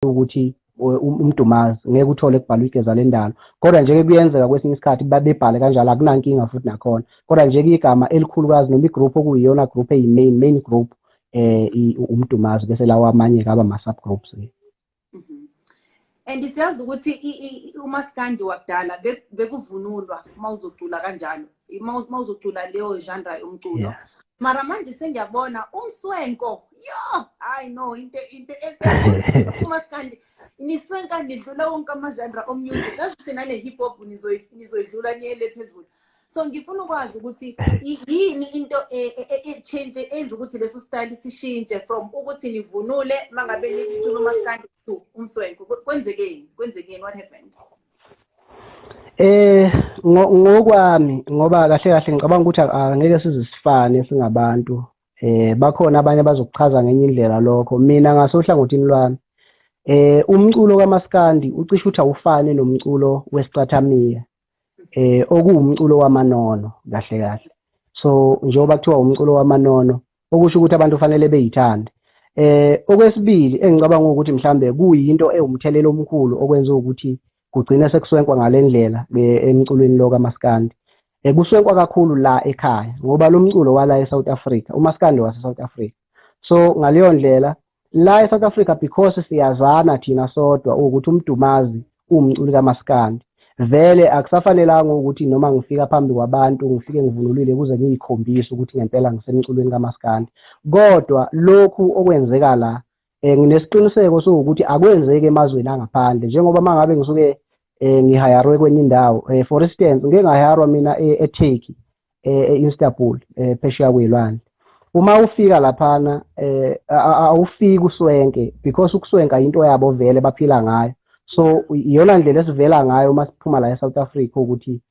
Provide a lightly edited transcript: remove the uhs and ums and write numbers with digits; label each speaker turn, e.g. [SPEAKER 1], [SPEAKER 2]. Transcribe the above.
[SPEAKER 1] Ukuthi umdumazi ngeke uthole kubhalwe Igeza Lendalo, kodwa nje kuyenzeka kwesinye isikhathi bebhale kanjalo, akunankinga futhi nakhona. Kodwa nje igama elikhulukazi noma igroup okuyiyona group eyi-main main group umdumazi, bese lawa amanye aba ama-subgroups.
[SPEAKER 2] And siyazi ukuthi umaskandi wakudala bekuvunulwa uma uzocula kanjalo, uma uzocula leyo genre yomculo. Mara manje sengiyabona umswenko, yo, I know into umaskandi niswenka nidlula wonke ama-genre o-music, kazi thina ne-hip hop nizoyidlula niyele phezulu. So ngifuna ukwazi ukuthi yini into e-change enza ukuthi leso style sishintshe from ukuthi nivunule mangabe nicula umaskandi to umswenko. Kwenzekeni, kwenzekeni? What happened?
[SPEAKER 1] Ngokwami, ngoba kahle kahle ngicabanga ukuthi angeke size sifane singabantu, bakhona abanye abazokuchaza ngenye indlela lokho. Mina ngasohlangothini lwami, umculo kaMaskandi ucishe ukuthi awufane nomculo wesicathamiya, okuwumculo wamanono kahle kahle. So njengoba kuthiwa umculo wamanono, okusho ukuthi abantu fanele beyithande. Okwesibili engicabanga ukuthi mhlambe kuyinto ewumthelela omkhulu okwenza ukuthi kugcine sekuswenkwa ngale ndlela emculweni lo kaMaskandi, kuswenkwa kakhulu la ekhaya ngoba lo mculo wala eSouth Africa, uMaskandi wase South Africa. So ngaleyo ndlela la eSouth Africa, because siyazana thina sodwa ukuthi umdumazi uwumculi kaMaskandi, vele akusafanelanga ukuthi noma ngifika phambi kwabantu ngifike ngivunulile ukuze ngiyikhombise ukuthi ngempela ngisemculweni kaMaskandi. Kodwa lokhu okwenzeka la, nginesiqiniseko sokuthi akwenzeki emazweni angaphandle, njengoba mangabe ngisuke ngihayarwe kwenye indawo, for instance ngike ngahayarwa mina eTurkey, e-Istanbul, phesheya kwelwandle. Uma ufika laphana, awufiki uswenke because ukuswenka into yabo vele, baphila ngayo. So iyona ndlela esivela ngayo uma siphuma la eSouth Africa ukuthi